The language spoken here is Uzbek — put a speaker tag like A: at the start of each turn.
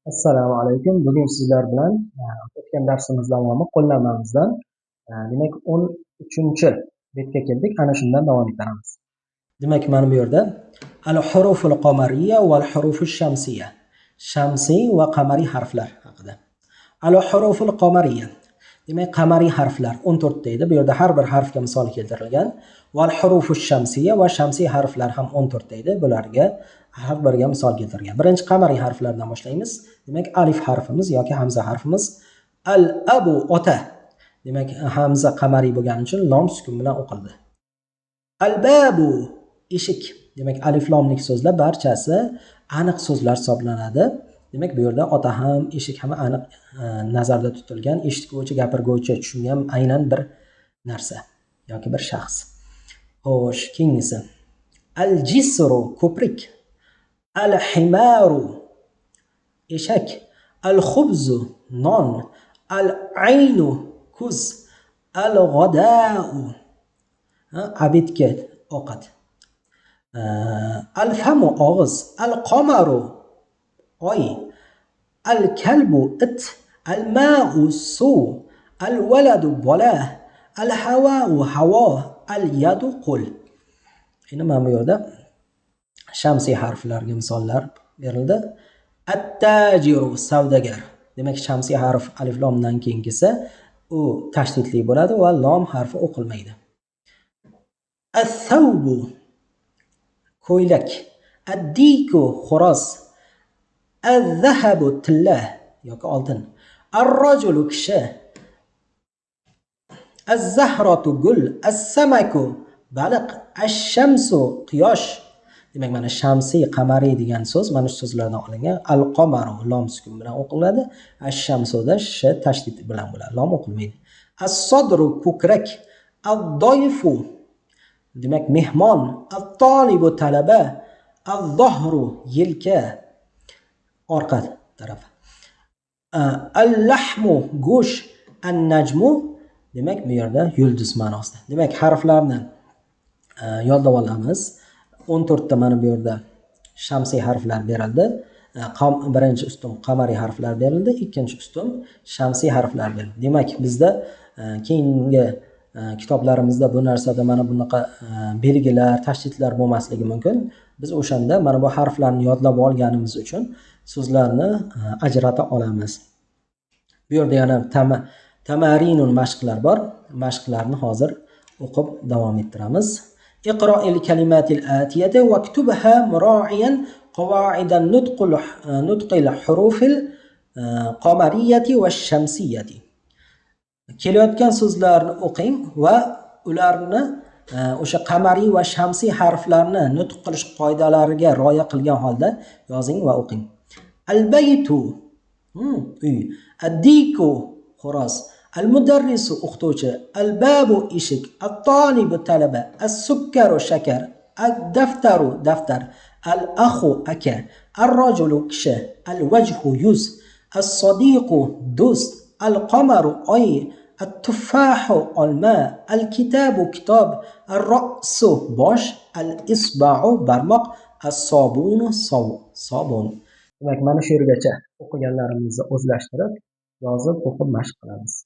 A: Assalomu alaykum. Bugun sizlar bilan o'tgan darsimiz davomi qo'llanmamizdan, demak, 13-betga keldik. Ana shundan davom ettiramiz. Demak, mana bu yerda al-huruful qomariyya val hurufush shamsiyya. Shamsiy va qamariy harflar haqida. Al-huruful qomariyya. Demak, qamariy harflar 14 ta edi. Bu yerda har bir harfga misol keltirilgan. Val hurufush shamsiyya va shamsiy harflar ham 14 ta edi. Bularga har biriga misol keltirilgan. Birinchi qamariy harflardan boshlaymiz. Demak, alif harfimiz yoki hamza harfimiz. Al abu ota. Demak, hamza qamariy bo'lgani uchun lom sukun bilan o'qildi. Al babu eshik. Demak, alif lomlik so'zlar barchasi aniq so'zlar hisoblanadi. Demak, bu yerda ota ham, eshik ham aniq nazarda tutilgan, eshitguvchi, gapirguvchi tushungan aynan bir narsa yoki bir shaxs. Xo'sh, keyingisi. Al jisru ko'prik. Al himaru eshak, al xubzu non, al aynu ko'z, al g'adau abidga ovqat, al famu og'iz, al qomaru oy, al kalbu it, al ma'u suv, al valadu bola, al havau havo, al yadu qo'l. Endi mana bu yerda shamsiy harflarga misollar berildi. At-tajiru savdogar. Demak, shamsiy harf alif lomdan keyin kelsa, u tashdidli bo'ladi va lom harfi o'qilmaydi. As-savbu ko'ylak, ad-diku xo'roz, az-zahabu tilla yoki oltin, ar-rajulu kishi, az-zahratu gul, as-samaku baliq, ash-shamsu quyosh. Demak, mana shamsiy, qamariy degan so'z mana shu so'zlardan olingan. Al-qomaru lom sukun bilan o'qiladi. Ash-shamsuda sh tashdid bilan bo'ladi. Lom o'qilmaydi. As-sadru ko'krak, ad-doyfu demak mehmon, at-tolibu talaba, az-zohru yelka orqa taraf. Al-lahmu go'sht, an-najmu demak bu yerda yulduz ma'nosida. Demak, harflarni yodlab olamiz. 14 ta mana bu yerda shamsiy harflar berildi. Birinchi ustun qamariy harflar berildi, ikkinchi ustun shamsiy harflar berildi. Demak, bizda keyingi kitoblarimizda bu narsada mana bunaqa belgilar, tashdidlar bo'lmasligi mumkin. Biz o'shanda mana bu harflarni yodlab olganimiz uchun so'zlarni ajrata olamiz. Bu yerda yana tamarinun mashqlar bor. Mashqlarni hozir o'qib davom ettiramiz. اقرأ الكلمات الآتية واكتبها مراعيا قواعد نطق الحروف القمرية والشمسية. Kelayotgan so'zlarni o'qing va ularni o'sha qamariy va shamsiy harflarni nutq qilish qoidalariga rioya qilgan holda yozing va o'qing. Al-baytu uy, ad-diku xo'roz, al-mudarrisu o'qituvchi, al-babu eshik, at-tolibu talaba, as-sukkaru shakar, ad-daftaru daftar, al-akhu aka, ar-rajulu kishi, al-wajhu yuz, as-sadiqu do'st, al-qamaru oy, at-tuffahu olma, al-kitabu kitob, ar-ra'su bosh, al-isba'u barmoq, as-sobunu sobun. Demak, mana shu yergacha o'qiganlarimizni o'zlashtirib, yozib, o'qib mashq qilamiz.